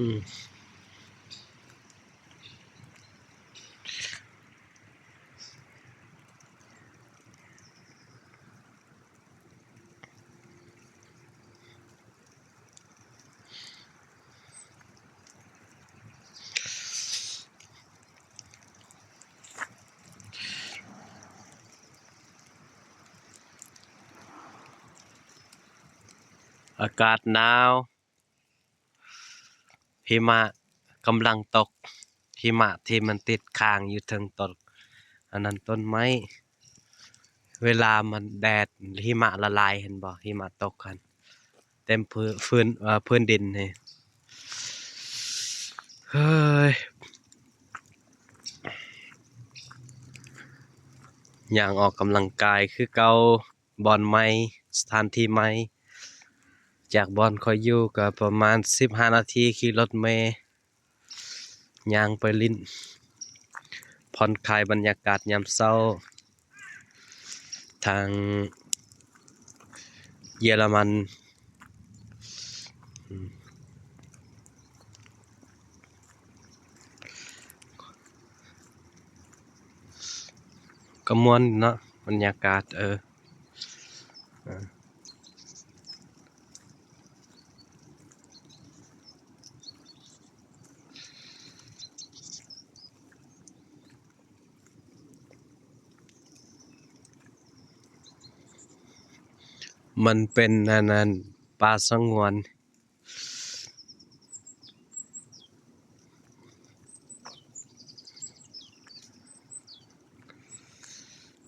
ອືມ. ອາກາດໜາວ ຫິມະກຳລັງຕົກ, ຫິມະທີ່ມັນຕິດຄ້າງຢູ່ເທິງຕົ້ນ ອັນນັ້ນ ຕົ້ນໄມ້. ເວລາມັນແດດ ຫິມະລະລາຍ ເຫັນບໍ່? ຫິມະຕົກຫັ້ນ ເຕັມພື້ນ ເອີ ພື້ນດິນນີ້. ເຮີ້ຍ ຍ່າງອອກກຳລັງກາຍຄືເກົ່າ. ບ່ອນໃໝ່ ສະຖານທີ່ໃໝ່ ຈາກບ່ອນຂ້ອຍຢູ່ກໍປະມານສິບຫ້ານາທີຂີ່ລົດເມ ຍ່າງໄປຫຼິ້ນ ຜ່ອນຄາຍບັນຍາກາດຍາມເຊົ້າ ທາງເຢຍລະມັນ. ອືມ ກໍມ່ວນເນາະ ບັນຍາກາດ ເອີ ເອີ. ມັນເປັນອັນນັ້ນ ປ່າສະຫງວນ.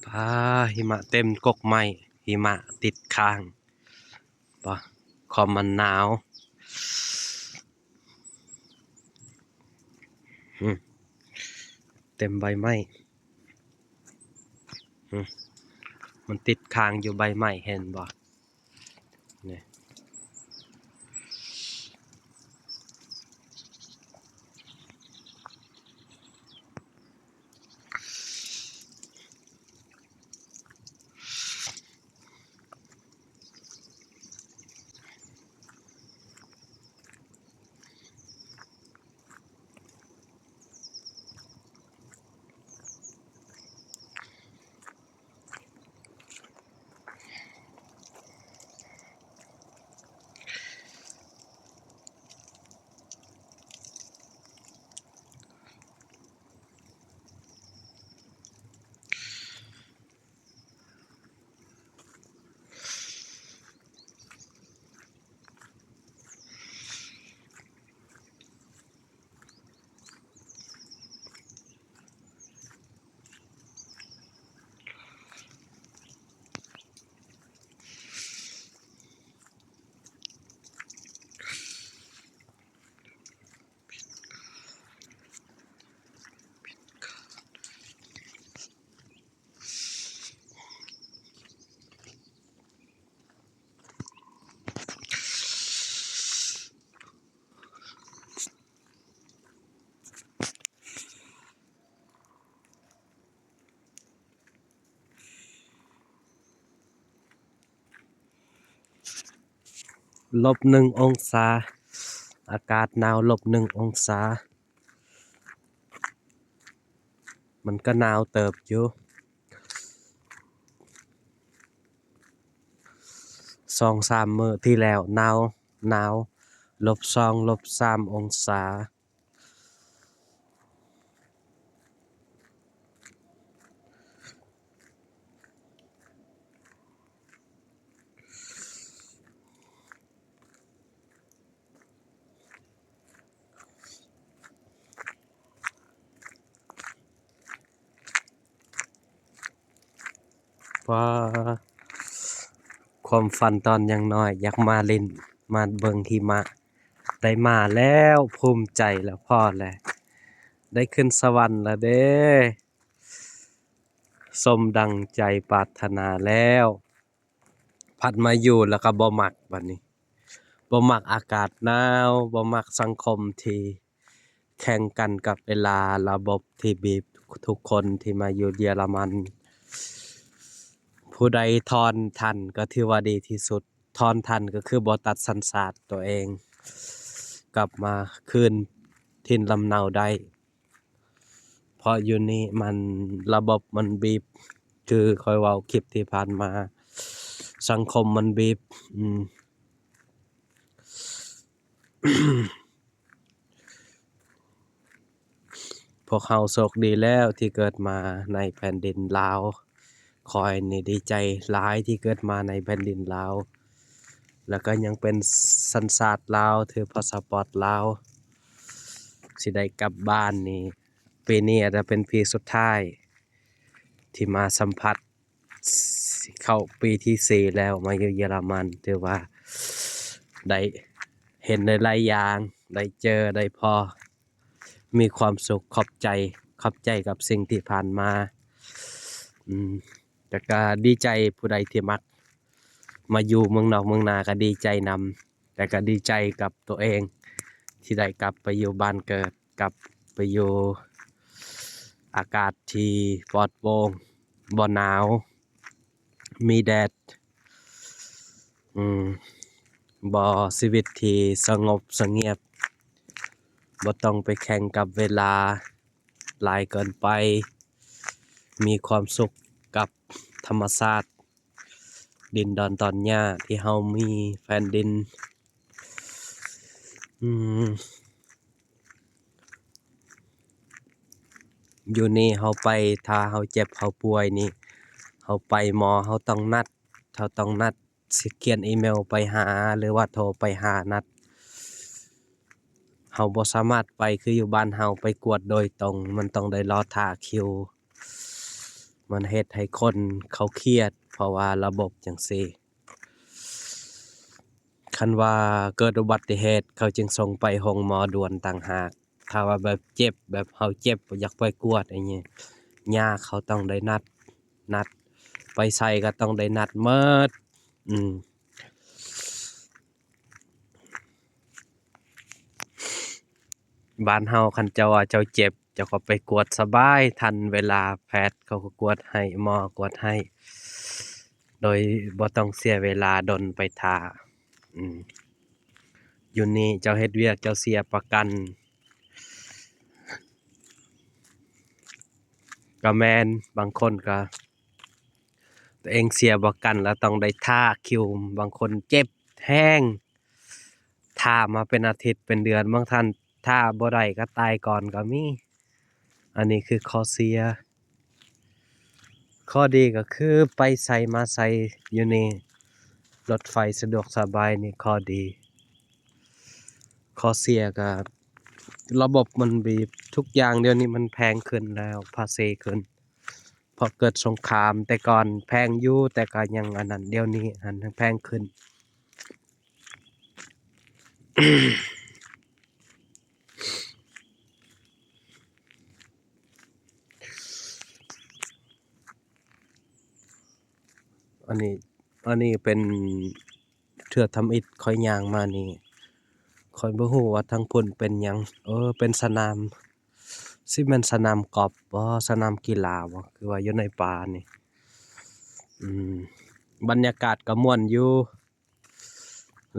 ປາ ຫິມະເຕັມກົກໄມ້ ຫິມະຕິດຄ້າງ ປາ ຄວາມມັນໜາວ. ອືມ ເຕັມໃບໄມ້. ອືມ ມັນຕິດຄ້າງຢູ່ໃບໄມ້ ເຫັນບໍ່? ນີ້. ລົບໜຶ່ງອົງສາ, ອາກາດໜາວລົບໜຶ່ງອົງສາ, ມັນກໍໜາວເຕີບຢູ່. ສອງສາມມື້ທີ່ແລ້ວໜາວ, ໜາວ ລົບສອງ ລົບສາມອົງສາ. ວ້າ ຄວາມຝັນຕອນຍັງນ້ອຍ ຢາກມາຫຼິ້ນ ມາເບິ່ງຫິມະ ໄດ້ມາແລ້ວ ພູມໃຈແລ້ວ ພໍແລ້ວ ໄດ້ຂຶ້ນສະຫວັນແລ້ວເດ້ ສົມດັ່ງໃຈປາດຖະໜາແລ້ວ. ພັດມາຢູ່ແລ້ວກໍບໍ່ມັກ ບັດນີ້ບໍ່ມັກອາກາດໜາວ ບໍ່ມັກສັງຄົມທີ່ແຂ່ງກັນກັບເວລາ ລະບົບທີ່ບີບ ທຸກຄົນທີ່ມາຢູ່ເຢຍລະມັນ ຜູ້ໃດຖອນທັນກໍຖືວ່າດີທີ່ສຸດ ຖອນທັນກໍຄືບໍ່ຕັດສັນຊາດຕົວເອງ. ກັບມາຄືນຖິ່ນລຳເນົາໄດ້ ເພາະຢູ່ນີ້ມັນ ລະບົບມັນບີບ ຄືຂ້ອຍເວົ້າຄລິບທີ່ຜ່ານມາ ສັງຄົມມັນບີບ ອືມ. ພວກເຮົາໂຊກດີແລ້ວທີ່ເກີດມາໃນແຜ່ນດິນລາວ. ຂ້ອຍນີ້ດີໃຈຫຼາຍທີ່ເກີດມາໃນແຜ່ນດິນລາວ ແລ້ວກໍຍັງເປັນສັນຊາດລາວ ຖືພາສປອດລາວ ຊິໄດ້ກັບບ້ານນີ້. ປີນີ້ອາດຈະເປັນປີສຸດທ້າຍທີ່ມາສຳຜັດ ເຂົ້າປີທີສີ່ແລ້ວມາຢູ່ເຢຍລະມັນ ຖືວ່າໄດ້ເຫັນຫຼາຍໆຢ່າງ ໄດ້ເຈີ ໄດ້ພໍ້ ມີຄວາມສຸກ. ຂອບໃຈ ຂອບໃຈກັບສິ່ງທີ່ຜ່ານມາ ອືມ ແຕ່ກໍດີໃຈ ຜູ້ໃດທີ່ມັກມາຢູ່ເມືອງນອກເມືອງນາກໍດີໃຈນຳ ແຕ່ກໍດີໃຈກັບຕົວເອງທີ່ໄດ້ກັບໄປຢູ່ບ້ານເກີດ ກັບໄປຢູ່ອາກາດທີ່ປອດໂປ່ງ ບໍ່ໜາວ ມີແດດ ອືມ ບໍ່ ຊີວິດທີ່ສະຫງົບສະຫງຽບ ບໍ່ຕ້ອງໄປແຂ່ງກັບເວລາຫຼາຍເກີນໄປ ມີຄວາມສຸກກັບທຳມະຊາດ ດິນດອນຕອນຫຍ້າທີ່ເຮົາມີ ແຜ່ນດິນ ອືມ ຢູ່ນີ້ເຮົາໄປ ຖ້າເຮົາເຈັບເຮົາປ່ວຍນີ້ ເຮົາໄປໝໍ ເຮົາຕ້ອງນັດ ເຮົາຕ້ອງນັດ ຊິຂຽນອີເມວໄປຫາ ຫຼືວ່າໂທໄປຫານັດ. ເຮົາບໍ່ສາມາດໄປຄືຢູ່ບ້ານເຮົາ ໄປກວດໂດຍຕົງ ມັນຕ້ອງໄດ້ລໍຖ້າຄິວ ມັນເຮັດໃຫ້ຄົນເຂົາຄຽດ ເພາະວ່າລະບົບຈັ່ງຊີ້. ຄັນວ່າເກີດອຸບັດຕິເຫດ ເຂົາຈຶ່ງສົ່ງໄປໂຮງໝໍດ່ວນຕ່າງຫາກ. ຖ້າວ່າແບບເຈັບ ແບບເຮົາເຈັບ ຢາກໄປກວດອີ່ຫຍັງ ຍາເຂົາຕ້ອງໄດ້ນັດ ນັດ ໄປໃສກໍຕ້ອງໄດ້ນັດໝົດ ອືມ. ບ້ານເຮົາ ຄັນເຈົ້າວ່າເຈົ້າເຈັບ ເຈົ້າກໍໄປກວດສະບາຍ ທັນເວລາ ແພດເຂົາກໍກວດໃຫ້ ໝໍກວດໃຫ້ ໂດຍບໍ່ຕ້ອງເສຍເວລາດົນໄປຖ້າ ອືມ. ຢູ່ນີ້ເຈົ້າເຮັດວຽກ ເຈົ້າເສຍປະກັນ ກໍແມ່ນ ບາງຄົນກໍ ຕົວເອງເສຍປະກັນແລ້ວຕ້ອງໄດ້ຖ້າຄິວ ບາງຄົນເຈັບແຮງ ຖ້າມາເປັນອາທິດເປັນເດືອນ ບາງທ່ານຖ້າບໍ່ໄດ້ກໍຕາຍກ່ອນກໍມີ. ອັນນີ້ຄືຂໍ້ເສຍ. ຂໍ້ດີກໍຄືໄປໃສມາໃສຢູ່ນີ້ ລົດໄຟສະດວກສະບາຍ ນີ້ຂໍ້ດີ. ຂໍ້ເສຍກໍລະບົບມັນບີບ ທຸກຢ່າງດຽວນີ້ມັນແພງຂຶ້ນແລ້ວ ພາສີຂຶ້ນ ເພາະເກີດສົງຄາມ. ແຕ່ກ່ອນແພງຢູ່ ແຕ່ກໍຍັງອັນນັ້ນ ດຽວນີ້ຫັ້ນແພງຂຶ້ນ. ອັນນີ້ ອັນນີ້ເປັນເທື່ອທຳອິດຂ້ອຍຍ່າງມານີ້ ຂ້ອຍບໍ່ຮູ້ວ່າທາງພຸ້ນເປັນຫຍັງ. ເອີ ເປັນສະໜາມ ຊິແມ່ນສະໜາມກອບບໍ່ ສະໜາມກິລາບໍ່ ຄືວ່າຢູ່ໃນປ່ານີ້. ອືມ ບັນຍາກາດກໍມ່ວນຢູ່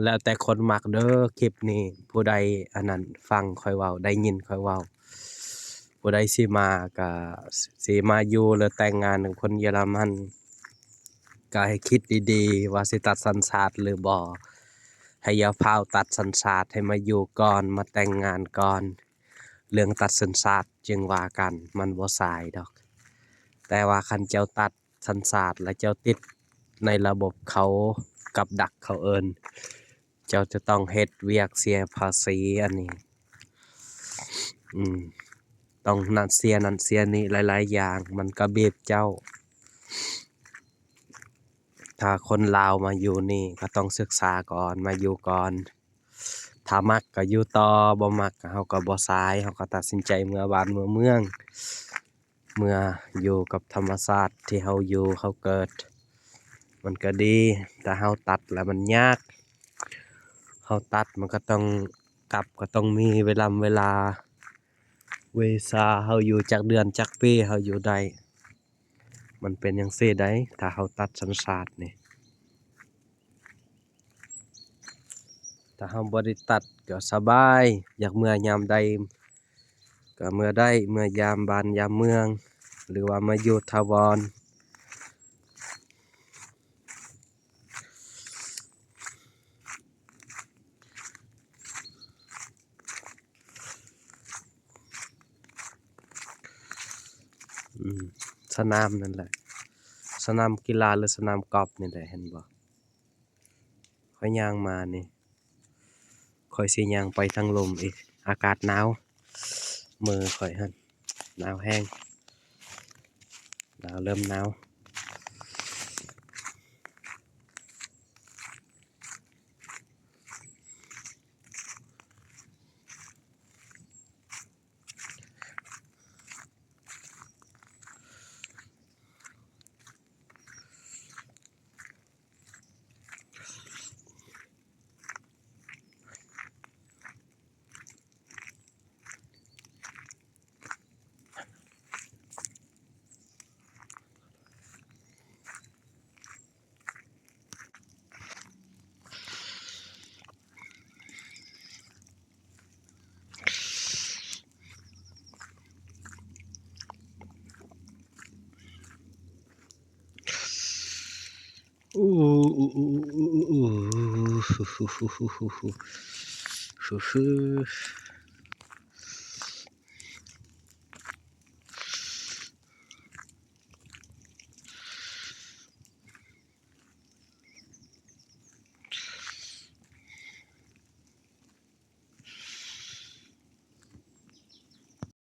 ແລ້ວແຕ່ຄົນມັກເດີຄລິບນີ້. ຜູ້ໃດອັນນັ້ນຟັງຂ້ອຍເວົ້າ ໄດ້ຍິນຂ້ອຍເວົ້າ ຜູ້ໃດຊິມາກໍຊິມາຢູ່ ຫຼືແຕ່ງງານກັບຄົນເຢຍລະມັນ ກໍໃຫ້ຄິດດີໆວ່າຊິຕັດສັນຊາດຫຼືບໍ່. ໃຫ້ຢ່າຟ້າວຕັດສັນຊາດ ໃຫ້ມາຢູ່ກ່ອນ ມາແຕ່ງງານກ່ອນ. ເລື່ອງຕັດສັນຊາດຈຶ່ງວ່າກັນ ມັນບໍ່ສາຍດອກ. ແຕ່ວ່າຄັນເຈົ້າຕັດສັນຊາດ ແລະເຈົ້າຕິດໃນລະບົບເຂົາ ກັບດັກເຂົາເອີ້ນ ເຈົ້າຈະຕ້ອງເຮັດວຽກເສຍພາສີ ອັນນີ້ ອືມ ຕ້ອງນັດເສຍນັ້ນເສຍນີ້ຫຼາຍໆຢ່າງ ມັນກໍບີບເຈົ້າ. ຖ້າຄົນລາວມາຢູ່ນີ້ກໍຕ້ອງສຶກສາກ່ອນ ມາຢູ່ກ່ອນ. ຖ້າມັກກໍຢູ່ຕໍ່ ບໍ່ມັກກໍ ເຮົາກໍບໍ່ສາຍ ເຮົາກໍຕັດສິນໃຈເມືອບ້ານເມືອເມືອງ ເມືອຢູ່ກັບທຳມະຊາດທີ່ເຮົາຢູ່ເຮົາເກີດ ມັນກໍດີ. ຖ້າເຮົາຕັດແລ້ວມັນຍາກ ເຮົາຕັດມັນກໍຕ້ອງກັບ ກໍຕ້ອງມີເວລາ ເວລາ ເວຊາ ເຮົາຢູ່ຈັກເດືອນຈັກປີເຮົາຢູ່ໄດ້. ມັນເປັນຈັ່ງຊີ້ໃດ໋ ຖ້າເຮົາຕັດສັນຊາດນີ້ ຕ ເຮົາບໍ່ໄດ້ຕັດກໍສະບາຍ, ຢາກເມືອຍາມໃດກໍເມືອໄດ້, ເມືອຍາມບ້ານຍາມເມືອງ ຫຼືວ່າມາຢູ່ຖາວອນ. ອືມ ສະໜາມນັ້ນແຫຼະ, ສະໜາມກິລາ ຫຼື ສະໜາມກອບນີ້ແຫຼະ, ເຫັນບໍ່? ຂ້ອຍຍ່າງມານີ້ ຂ້ອຍຊິຍ່າງໄປທາງລຸ່ມອີກ. ອາກາດໜາວ, ມືຂ້ອຍຫັ້ນໜາວແຮງ, ໜາວ ເລີ່ມໜາວ.